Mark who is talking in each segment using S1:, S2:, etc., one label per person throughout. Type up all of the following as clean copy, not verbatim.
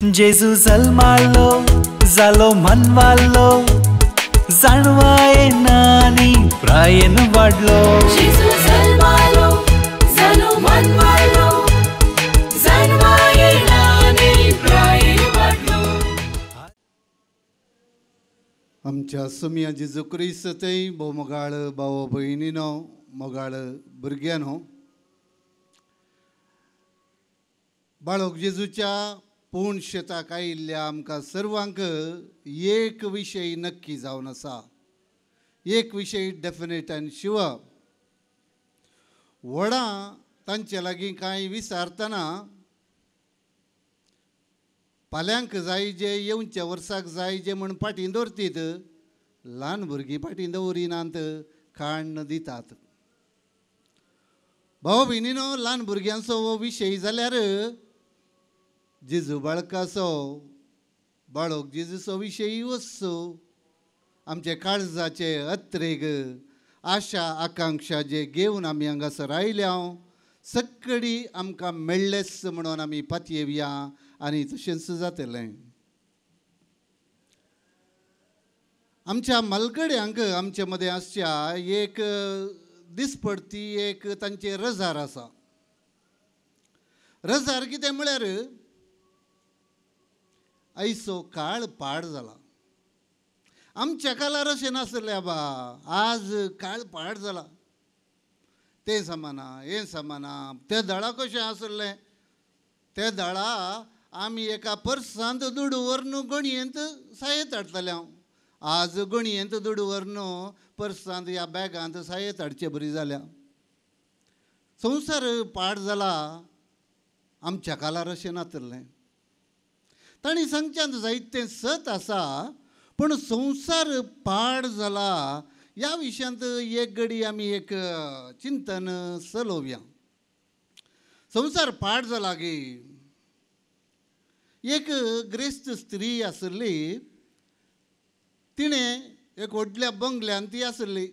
S1: जेजू जल्मालो जालो मनवालो जाणवाय नानी प्रायेन वाडलो।
S2: जेजू जल्मालो जालो मनवालो जाणवाय नानी प्रायेन वाडलो।
S3: आमच्या सुमिया जेजू क्रिस्त थंय भोव मोगाळ भाव भयणीनो मोगाळ भुरग्यांनो, बाळक जेजूच्या पूण शेताक आयिल्ल्या आमकां सर्वांक एक विशय नक्की जावन आसा, एक विशय डेफिनेट आनी शुअर। व्हडां तांचे लागीं कांय विचारतना फाल्यांक जाय जे येवच्या वर्साक जाय जे म्हूण फाटीं दवरतीत, ल्हान भुरगीं फाटीं दवरिनात, काण्ण दितात। भाव भयणीनो, ल्हान भुरग्यांचो हो विशय जाल्यार जेजू बाळकाचो बाळक जेजूचो विशय वचचो, आमचे काळजाचे अत्रेग आशा आकांक्षा जे घेवन आमी हांगासर आयल्या सगळी आमकां मेळ्ळेच म्हणून आमी पातयेवया आनी तशेंच जातलें। आमच्या मालगड्यांक आमचे मदें आसच्या एक दिसपडती एक तांचे रजार आसा। रजार कितें म्हळ्यार आयचो काळ पाड जाला। आमच्या काळार अशें नासलें आबा, आज काळ पाड जाला, तें समाना हें समाना। ते दळा कशें आसलें, ते दळा आमी एका पर्सांत दुडू व्हरून गणयेंत सायेत हाडटले हांव, आज गणयेंत दुडू व्हरून पर्सांत ह्या बॅगांत सायेत हाडचे बरी जाल्या। संवसार पाड जाला, आमच्या काळार अशें नासलें। तांणी सांगच्यांत जायतें सत आसा, पूण संवसार पाड जाला ह्या विशयांत एक घडी आमी एक चिंतन चलोवया। संवसार पाड जाला गे, एक ग्रेस्त स्त्री आसली, तिणें एक व्हडल्या बंगल्यांत ती आसली।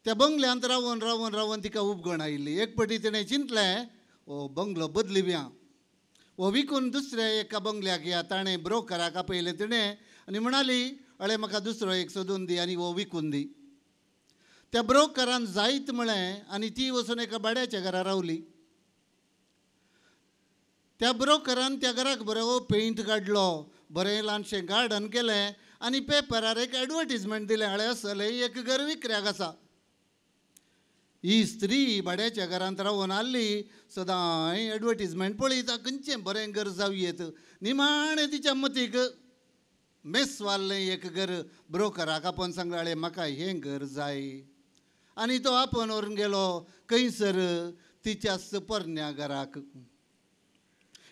S3: त्या बंगल्यांत रावन रावन रावन तिका उपगण आयिल्ली। एक पटी तिणें चिंतलें, हो बंगलो बदलिवया, हो विकून दुसऱ्या एका बंगल्याक या। ताणें ब्रोकराक आपयलें तिणें आनी म्हणाली, अळे म्हाका दुसरो एक सोदून दी आनी हो विकून दी। त्या ब्रोकरान जायत म्हळें आनी ती वचून एका भाड्याच्या घरा रावली। त्या ब्रोकरान त्या घराक बरो पेंट काडलो, बरें ल्हानशें गार्डन केलें आनी पेपरार एक एडवर्टीजमेंट दिलें, अळे असलें एक घर विकऱ्याक आसा। ही स्त्री भाड्याच्या घरांत रावन आसली, सदांय एडवर्टीजमेंट पळयता खंयचें बरें घर जावं येत। निमाणें तिच्या मतीक मेसवाल्लें एक घर, ब्रोकराक आपोवन सांगलें, अळे म्हाका हें घर जाय। आनी तो आपोवन व्हरून गेलो खंयसर, तिच्याच पोरण्या घराक।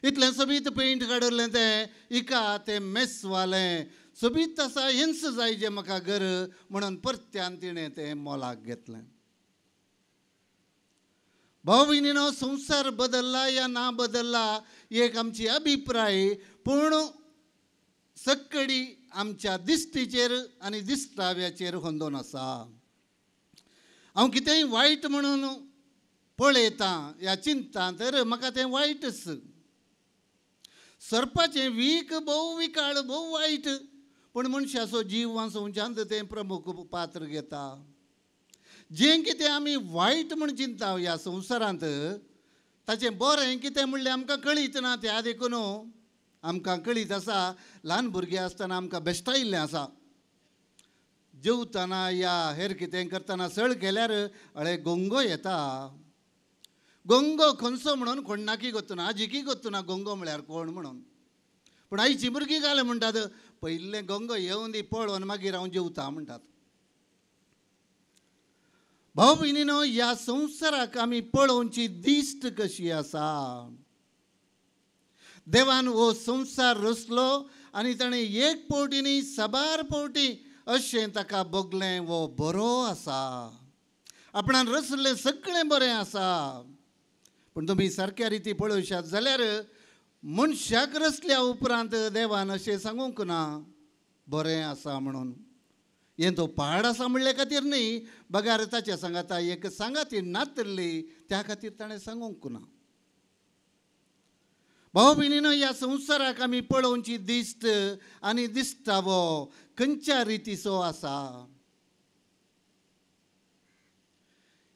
S3: इतलें सोबीत पेंट काडलें तें, हिका तें मेसवालें सोबीत आसा, हेंच जाय जें म्हाका घर म्हणून परत्यान तिणें तें मोलाक घेतलें। भाव भयणीनो, संवसार बदल्ला या ना बदल्ला एक आमची अभिप्राय, पूण सक्कडी आमच्या दिश्टीचेर आनी दिश्टाव्याचेर होंदोन आसा। हांव कितेंय वायट म्हणून पळयतां या चिंता तर म्हाका तें वायटच। सर्पाचें वीख भोव विकाळ, भोव वायट, पूण मनशाचो जीव वांचोवच्यांत तें प्रमुख पात्र घेता। जें कितें आमी वायट म्हूण चिंता ह्या संवसारांत ताचें बरें कितें म्हणलें आमकां कळीत ना। त्या देखून आमकां कळीत आसा, ल्हान भुरगीं आसतना आमकां बेश्टायिल्लें आसा, जेवतना या हेर कितें करतना सळ केल्यार अळे गोंगो येता। गोंगो खंयचो म्हणून कोण्णाकी गोत्तुना, आजिकी गोत्तुना गोंगो म्हळ्यार कोण म्हणून। पूण आयची भुरगीं घालें म्हणटात, पयलें गोंगो येवन दी पळोवन मागीर हांव जेवता म्हणटात। भाव भयणीनो, ह्या संवसाराक आमी पळोवची दिश्ट कशी आसा। देवान हो संवसार रचलो आनी ताणें एक पावटी न्ही साबार पावटी अशें ताका भोगलें, हो बरो आसा, आपणान रचलें सगळें बरें आसा। पूण तुमी सारक्या रिती पळोवशात जाल्यार मनशाक रचल्या उपरांत देवान अशें सांगूंक ना बरें आसा म्हणून। हें तो पाड आसा म्हणले खातीर न्ही, बगार ताच्या सांगाता एक सांगाती नातली त्या खातीर ताणें सांगूंक ना। भाव भयणीनो, ह्या संवसाराक आमी पळोवची दिश्ट आनी दिश्टावो खंयच्या रितीचो आसा?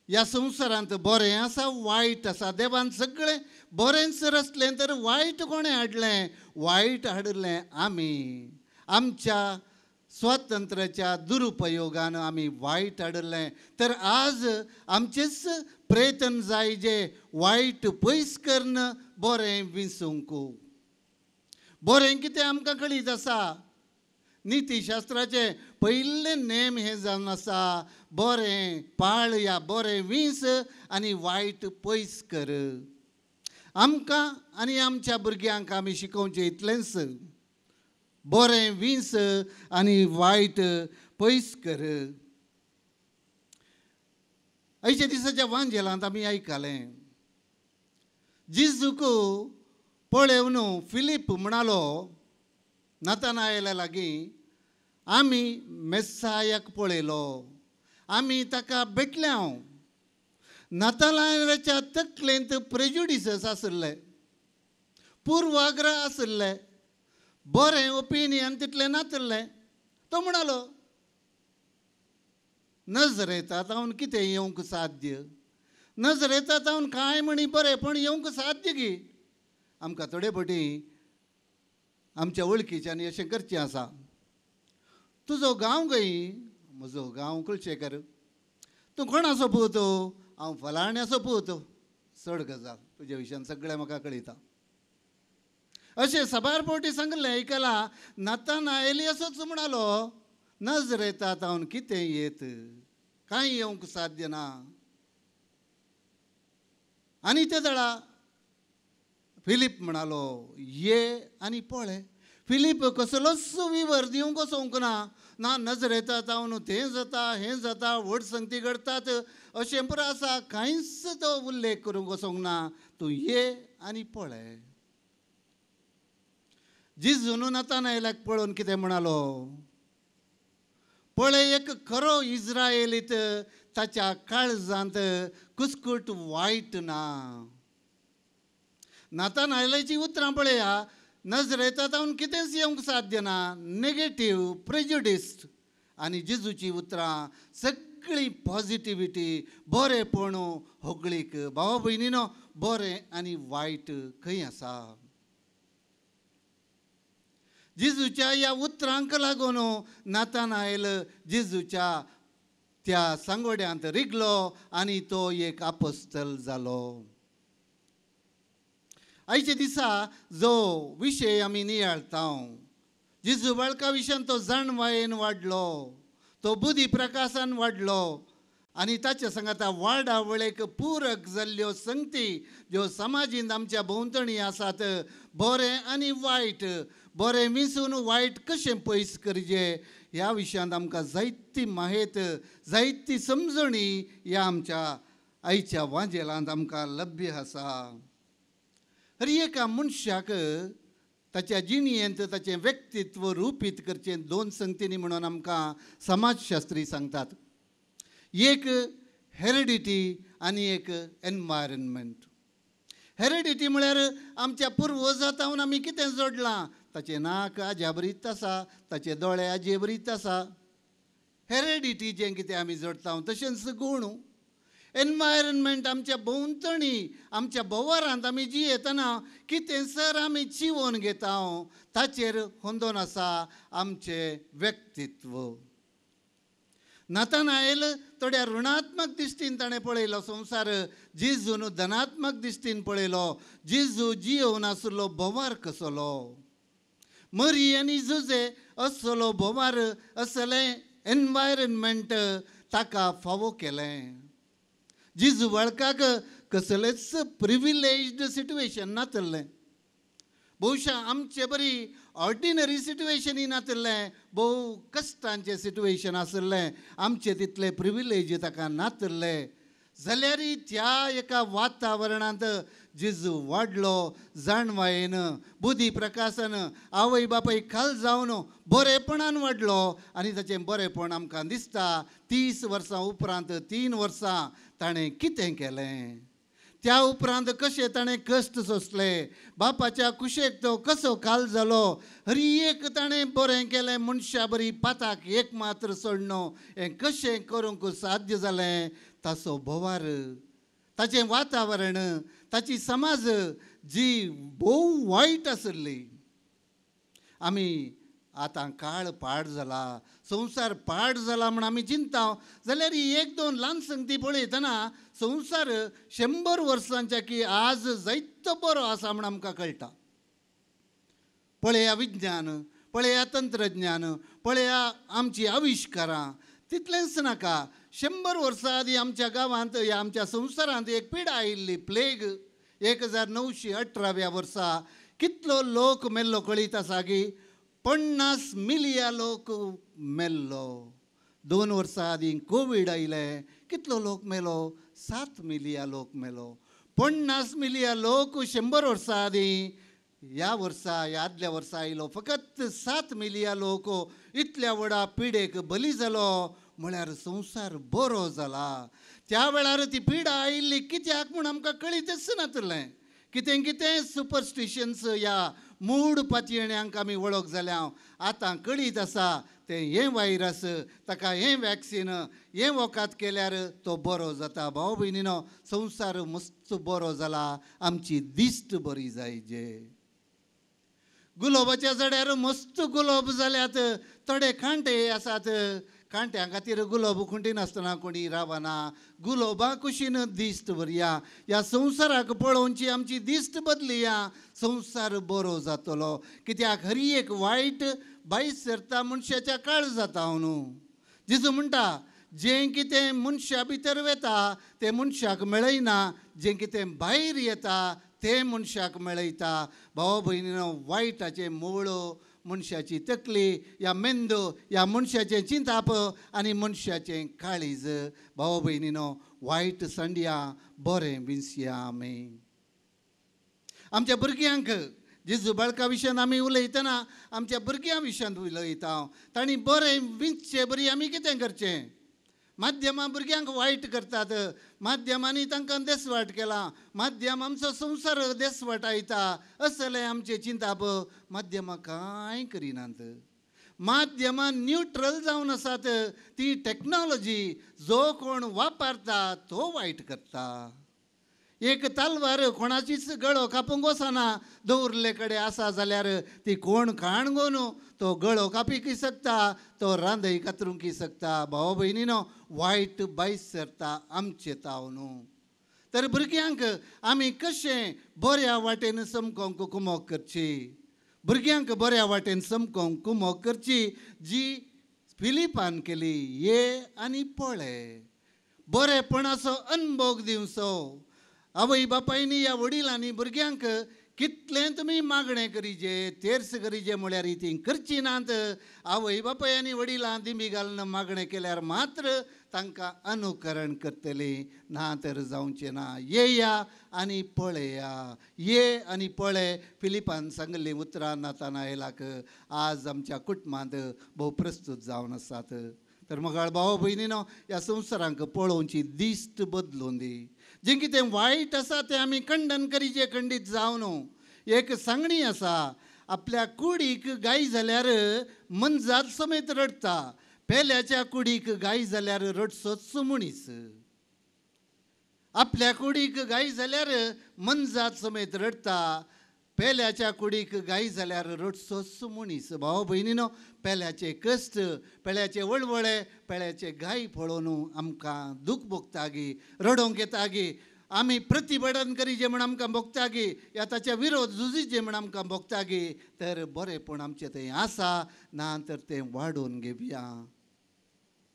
S3: ह्या संवसारांत बरें आसा, वायट आसा. देवान सगळें बरेंच रचलें तर वायट कोणें हाडलें? वायट हाडलें आमी. आमच्या स्वातंत्र्याच्या दुरुपयोगान आमी वायट हाडलें. तर आज आमचेच प्रयत्न जाय जे वायट पयस करून बरें विंचूंक. बरें कितें आमकां कळीत आसा. नितीशास्त्राचे पयले नेम हे जावन आसा, बरें पाळ या बरें वीस आनी वायट पयस कर. आमकां आनी आमच्या भुरग्यांक आमी शिकोवचें इतलेंच, बरें वीस आनी वायट पयस कर. आयच्या दिसाच्या वांजेलांत आमी आयकलें, जिजूक पळेवन फिलीप म्हणालो नतनायेला लागीं, आमी मेस्सायाक पळयलो, आमी ताका भेटले. नतनायेलाच्या तकलेंत प्रेजुडिसस आशिल्ले, पूर्वाग्रह आशिल्ले, बरें ओपिनियन तितलें नातिल्लें. तो म्हणालो, नजरेता तावन कितें येवंक साध्य? नजरेता तावन कांय म्हणी बरेंपण येवंक साध्य गी? आमकां थोडे फावटी आमच्या वळखीच्यांनी अशें करचें आसा. तुजो गांव गई? म्हजो गांव कुलशेकर. तूं कोणाचो पूत? हांव फलाण्याचो पूत. चड गजाल तुज्या विशयान सगळें म्हाका कळयता. अशें साबार फावटी सांगलें, आयकलां. नतनायेल असोच म्हणालो, नजरेता तावन कितें येत? कांय येवंक साध्य ना. आनी ते दळा फिलीप म्हणालो, ये आनी पळय. फिलीप कसलोच विवर दिवंक वचोंक ना. ना नजरेता तावन तें जाता, हें जाता, व्हड संगती घडटात अशें पुरो आसा, कांयच तो उल्लेख करूंक वचोंक ना. तूं ये आनी पळय. जिजून नतनायेलाक पळोवन कितें म्हणालो? पळय एक खरो इस्रायलीत, ताच्या काळजांत कुस्कूट वायट ना. नतनायेलाची उतरां पळया, नजरेता तावन कितेंच येवंक साध्य ना, नेगेटीव, प्रेजुडिस्ट. आनी जेजूची उतरां सगळीं पॉजिटिविटी, बरेंपण, होगळीक. भावा भयणीनो, बरें आनी वायट खंय आसा? जेजूच्या ह्या उतरांक लागून नतनायेल जेजूच्या त्या सांगोड्यांत रिगलो आनी तो एक आपोस्तल जालो. आयच्या दिसा जो विशय आमी नियाळता, जेजू बाळका विशयान तो जाणवायेन वाडलो, तो बुद्धी प्रकाशान वाडलो आनी ताच्या सांगाता वाडावळेक पूरक जाल्ल्यो संगती ज्यो समाजींत आमच्या भोंवतणी आसात, बरें आनी वायट, बरें विंचून वायट कशें पयस करचें ह्या विशयांत आमकां जायती माहेत, जायती समजणी ह्या आमच्या आयच्या वांजेलांत आमकां लभ्य आसा. हर एका मनशाक ताच्या जिणयेंत ताचें व्यक्तित्व रुपीत करचें दोन संगतींनी म्हणून आमकां समाजशास्त्री सांगतात. एक हेरिडिटी आनी एक एनवायरनमेंट. हेरिडिटी म्हळ्यार आमच्या पुर्वजां तावन आमी कितें जोडलां, ताचें नाक आज्याबरीत आसा, ताचे दोळे आजेबरीत आसा. हेरिडिटी जें कितें आमी जोडटा. तशेंच गुण. एनवायरनमेंट आमच्या भोंवतणी, आमच्या भोंवरांत आमी जियेतना कितें सर आमी जिवोन घेता ताचेर होंदोन आसा आमचें व्यक्तित्व. नतनायेल थोड्या ऋणात्मक दिश्टीन ताणें पळयलो संवसार, जेजून धनात्मक दिश्टीन पळयलो. जेजू जियोवन आसलो भोंवार कसलो, मरी आनी जुजे असलो भोंवार, असलें एनवायरनमेंट ताका फावो केलें. जेजू बाळकाक कसलेंच प्रिविलेज्ड सिट्युएशन नातल्लें, बहुशा आमचे बरी ऑर्डिनरी सिट्युएशनूय नातिल्लें, भोव कश्टांचें सिट्युएशन आशिल्लें, आमचे तितले प्रिविलेज ताका नातिल्ले. जाल्यारय त्या एका वातावरणांत जेजू वाडलो जाणवायेन, बुद्धी प्रकाशन, आवय बापाय खाल जावन बरेपणान वाडलो आनी ताचें बरेपण आमकां दिसता. 30 वर्सां उपरांत 3 वर्सां ताणें कितें केलें? त्या उपरांत कशें ताणें कश्ट सोंसले, बापाच्या कुशेक तो कसो काल जालो, हरी एक ताणें बरें केलें मनशा बरी पाताक एक मात्र सोडनो हें कशें करूंक साध्य जालें, ताचो भोवार, ताचें वातावरण, ताची समाज जी भोव वायट आशिल्ली। आमी आतां काळ पाड जाला, संवसार पाड जाला म्हूण आमी चिंता जाल्यार ही एक दोन ल्हान संगती पळयतना संवसार 100 वर्सांच्या की आज जायतो बरो आसा म्हूण आमकां कळटा। पळया विज्ञान, पळया तंत्रज्ञान, पळया आमची आविश्कारां, तितलेंच नाका 100 वर्सां आदीं आमच्या गांवांत ह्या आमच्या संवसारांत एक पिडा आयिल्ली प्लेग, 1918व्या वर्सा कितलो लोक मेल्लो कळीत आसा की 50 मिलिया लोक मेल्लो। 2 वर्सां आदीं कोवीड आयलें, कितलो लोक मेलो, 7 मिलिया लोक मेलो। 50 मिलिया लोक 100 वर्सां आदीं, ह्या वर्सा ह्या आदल्या वर्सा आयलो फकत 7 मिलिया लोक इतल्या व्हडा पिडेक बली जालो म्हळ्यार संवसार बरो जाला। त्या वेळार ती पिडा आयिल्ली कित्याक म्हूण आमकां कळीतच नातलें, कितें कितें सुपरस्टिशन्स ह्या मूड पातयेण्यांक आमी वळख जाल्या। आतां कळीत आसा तें हें व्हायरस, ताका हें वॅक्सीन, हें वखद केल्यार तो बरो जाता। भाव भयणीनो, संवसार मस्त बरो जाला, आमची दिश्ट बरी जायजे। गुलाबाच्या झाडार मस्त गुलाब जाल्यात, थोडे कांटे आसात, कांट्यां खातीर गुलाब खुंटी नासतना कोणी रावना, गुलाबा कुशीन दिश्ट भरया, ह्या संवसाराक पळोवची आमची दिश्ट बदलिया, संवसार बरो जातलो। कित्याक हरी एक वायट भायर सरता मनशाच्या काळ जाता न्हू। जेजू म्हणटा जें कितें मनशा भितर वता तें मनशाक मेळयना, जें कितें भायर येता तें मनशाक मेळयता। भाव भयणीनो, वायटाचें मूळ मनशाची तकली या मेंदू या मनशाचें चिंताप आनी मनशाचें काळीज। भाव भयणीनो, वायट सांडया, बरें विंसया आमी। आमच्या भुरग्यांक जेजू बाळका विशयान आमी उलयतना आमच्या भुरग्यां विशयान उलयता, तांणी बरें विंचचें बरी आमी कितें करचें। माध्यमां भुरग्यांक वायट करतात, माध्यमांनी तांकां देसवाट केला, माध्यम आमचो संवसार देसवाटायता असलें आमचें चिंताप माध्यमां कांय करिनात। माध्यमां न्युट्रल जावन आसात, ती टॅक्नोलॉजी जो कोण वापरता तो वायट करता। एक तलवार कोणाचीच गळो कापूंक वचना, दवरले कडेन आसा जाल्यार ती कोण खाण गो न्हू, तो गळो कापींक शकता, तो रांदय कातरूंक शकता। भाव भयणीनो, वायट भायर सरता आमचे ताव न्हू। तर भुरग्यांक आमी कशें बऱ्या वाटेन समकोंक कुमोक करची, भुरग्यांक बऱ्या वाटेन समकोंक कुमोक करची जी फिलिपान केली, ये आनी पळय बरेपणाचो अनभोग दिवचो। आवय बापायनी ह्या वडिलांनी भुरग्यांक कितलें तुमी मागणें करीजे, तेर्स करीजे म्हळ्यार ती करची नात। आवय बापाय आनी वडिलां दिंबी घालून मागणें केल्यार मात्र तांकां अनुकरण करतलीं, ना तर जावचें ना। येया आनी पळया, ये आनी पळय, फिलिपान सांगल्लीं उतरां नातानाएलाक आज आमच्या कुटुंबांत भोव प्रस्तूत जावन आसात। तर मगाळ भाव भयणीनो, ह्या संवसारांक पळोवची दिश्ट बदलून दी। जें कितें वायट आसा तें आमी खंडन करीचे, खंडीत जावन। एक सांगणी आसा, आपल्या कुडीक गाय जाल्यार मनजात समेत रडटा, पेल्याच्या कुडीक गाय जाल्यार रडसोच मनीस। आपल्या कुडीक गाय जाल्यार मनजात समेत रडटा, पेल्याच्या कुडीक गाय जाल्यार रडसोच मनीस। भाव भयणीनो, पेल्याचे कश्ट, पेल्याचे वळवळे, पेल्याचे गाय पळोवन आमकां दूख भोगतागी, रडोवंक येतागी, आमी प्रतिबडन करीजे म्हूण आमकां भोगतागी, या ताच्या विरोध झुजीचे म्हूण आमकां भोगतागी। तर बरेंपण आमचें थंय आसा, ना तर तें वाडोवन घेवया।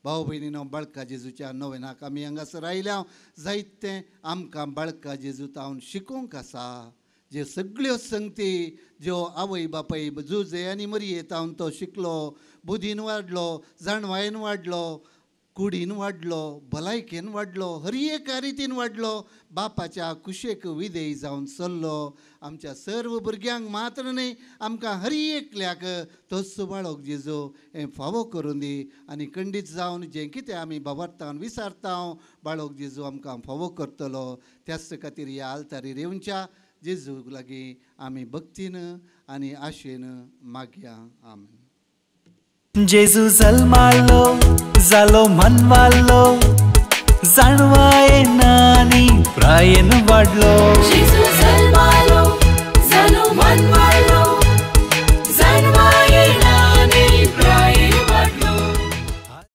S3: भाव भयणीनो, बाळका जेजूच्या नोवेनाक आमी हांगासर आयल्या, जायतें आमकां बाळका जेजू तावन शिकोवंक आसा। जे सगळ्यो संगती ज्यो आवय बापाय जुजे आनी मरये तावन तो शिकलो, बुदीन वाडलो, जाणवायेन वाडलो, कुडीन वाडलो, भलायकेन वाडलो, हर एका रितीन वाडलो, बापाच्या कुशेक विधेय जावन चल्लो. आमच्या सर्व भुरग्यांक मात्र न्हय, आमकां हर एकल्याक तोच बाळक जेजू हें फावो करून दी आनी खंडीत जावन जें कितें आमी बाबरता विसारता बाळक जेजू आमकां फावो करतलो. त्याच खातीर ह्या आल्तारीर येवच्या जेजूक लागीं आमी भक्तीन आनी आशेन मागया. आमेन.
S1: जेजू जल्मालो जालो मनवालो, जाणवायेन आनी प्रायेन वाडलो.
S2: जेजू